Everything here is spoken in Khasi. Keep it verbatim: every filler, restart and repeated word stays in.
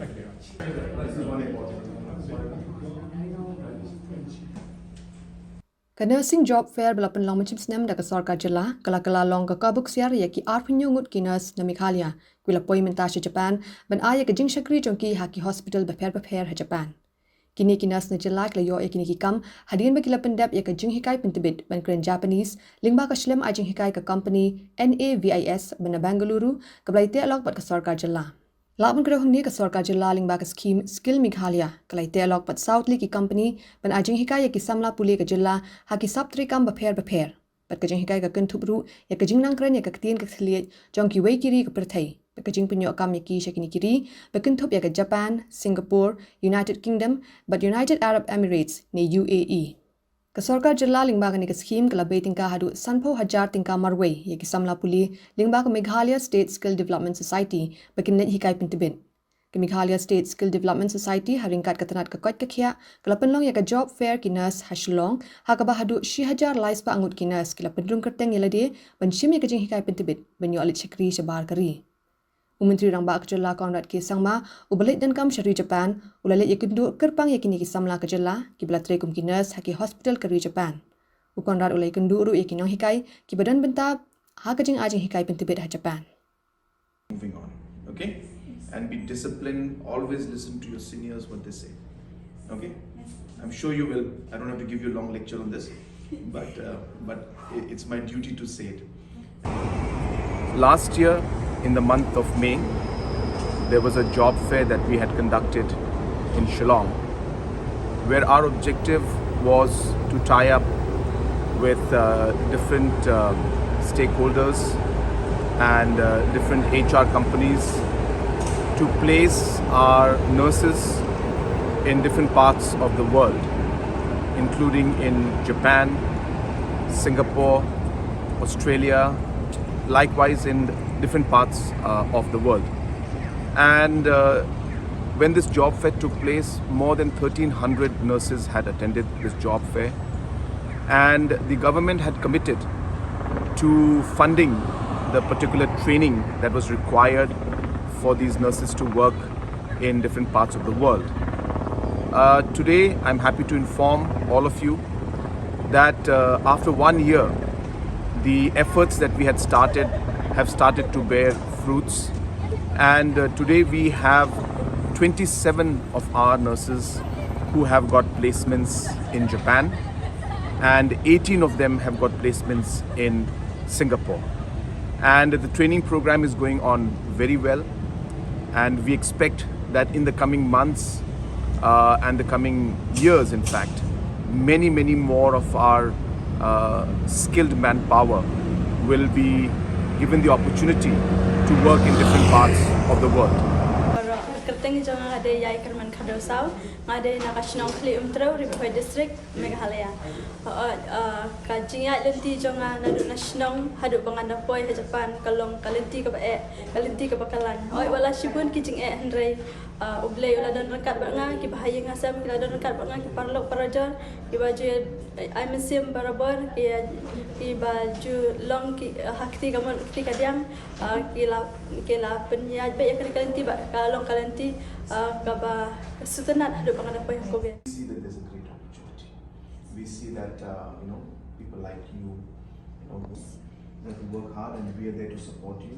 Ka Nursing Job Fair ba la pynlong mynshem snem da ka sorkar jylla, ka la kylla long ka kabuksiar ïa ki arphew ngut ki nurse na Meghalaya, ki la poi mynta sha Japan, ban ai ïa ka jingshakri jong ki ha ki hospital bapher bapher ha Japan. Kine ki nurse na jylla ki la ïoh ïa kine ki kam hadien ba ki la pyndep ïa ka jinghikai pyntbit ban kren Japanese lyngba ka shlem ai jinghikai ka company NAVIS ba na Bengaluru, kaba la ïateh lok bad ka sorkar jylla. Lah ban kdew hangne, ka sorkar jylla lyngba ka skhim Skill Meghalaya ka la ïateh lok bad saw tylli ki company ban ai jinghikai ïa ki samla pule ka jylla ha ki sap treikam bapher bapher. Bad ka jinghikai ka kynthup ruh ïa ka jingnang kren ïa ka ktien ka thylliej jong kiwei ki ri ka pyrthei, bad ka jingpynïoh kam ïa ki sha kine ki ri ba kynthup ïa ka Japan, Singapore, United Kingdom bad United Arab Emirates ne UAE. Ka sorkar jylla lyngba kane ka skhim ka la bei tyngka haduh sanphew hajar tyngka marwei ïa ki samla pule lyngba ka Meghalaya State Skill Development Society ba kin leit hikai pyntbit. Ka Meghalaya State Skill Development Society, ha ryngkat ka tnat ka koit ka khiah, ka la pynlong ïa ka Job Fair ki nurse ha Shillong, ha kaba haduh shi hajar lai spah ngut ki nurse ki la pynrung kyrteng ïa lade ban shim ïa ka jinghikai pyntbit ban ïoh leit shakri shabar ka ri. U Myntri Rangbah ka jylla Conrad K Sangma, uba leit donkam sha ri Japan, u la leit ïakynduh kyrpang ïa kine ki samla ka jylla kiba la trei kum ki nurse ha ki hospital ka ri Japan. U Conrad u la ïakynduh ruh ïa ki nonghikai kiba don bynta ha ka jingai jinghikai pyntbit ha Japan. Moving on, okay? And be disciplined, always listen to your seniors, what they say, okay? I'm sure you will. I don't have to give you a long lecture on this, but, uh, but i- it's my duty to say it. Last year, in the month of May, there was a job fair that we had conducted in Shillong, where our objective was to tie up with uh, different um, stakeholders and uh, different H R companies to place our nurses in different parts of the world, including in Japan, Singapore, Australia, likewise in different parts uh, of the world. And uh, when this job fair took place, more than thirteen hundred nurses had attended this job fair. And the government had committed to funding the particular training that was required for these nurses to work in different parts of the world. Uh, today, I'm happy to inform all of you that uh, after one year, the efforts that we had started have started to bear fruits. And uh, today, we have twenty-seven of our nurses who have got placements in Japan, and eighteen of them have got placements in Singapore. And the training program is going on very well, and we expect that in the coming months uh, and the coming years, in fact, many, many more of our uh, skilled manpower will be given the opportunity to work in different parts of the world. Kyrteng jong nga dei Ïaikyrmen Khardew Saw, nga dei na ka shnong Khlieh Umtrew, Ri Bhoi District, Meghalaya. Hooid, ka jingïaid lynti jong nga naduh na shnong haduh ba ngan da poi ha Japan ka long ka lynti kaba eh, ka lynti kaba kyllang. Hooid, wat la shibun ki jingeh hynrei U Blei u la don ryngkat bad nga, kiba ha ïing ha sem ki la don ryngkat bad nga, ki paralok parajor kiba ju ai mynsiem barabor, ki kiba ju long ki ha kti ka mon kti ka diang. Ki la ki la pynïaid beit ïa kane ka lynti ba ka long ka lynti kaba sngewtynnat haduh ba nga da poi ha Kobe. See that there's a great opportunity. We see that uh, you know people like you, you know, that work hard, and we are there to support you.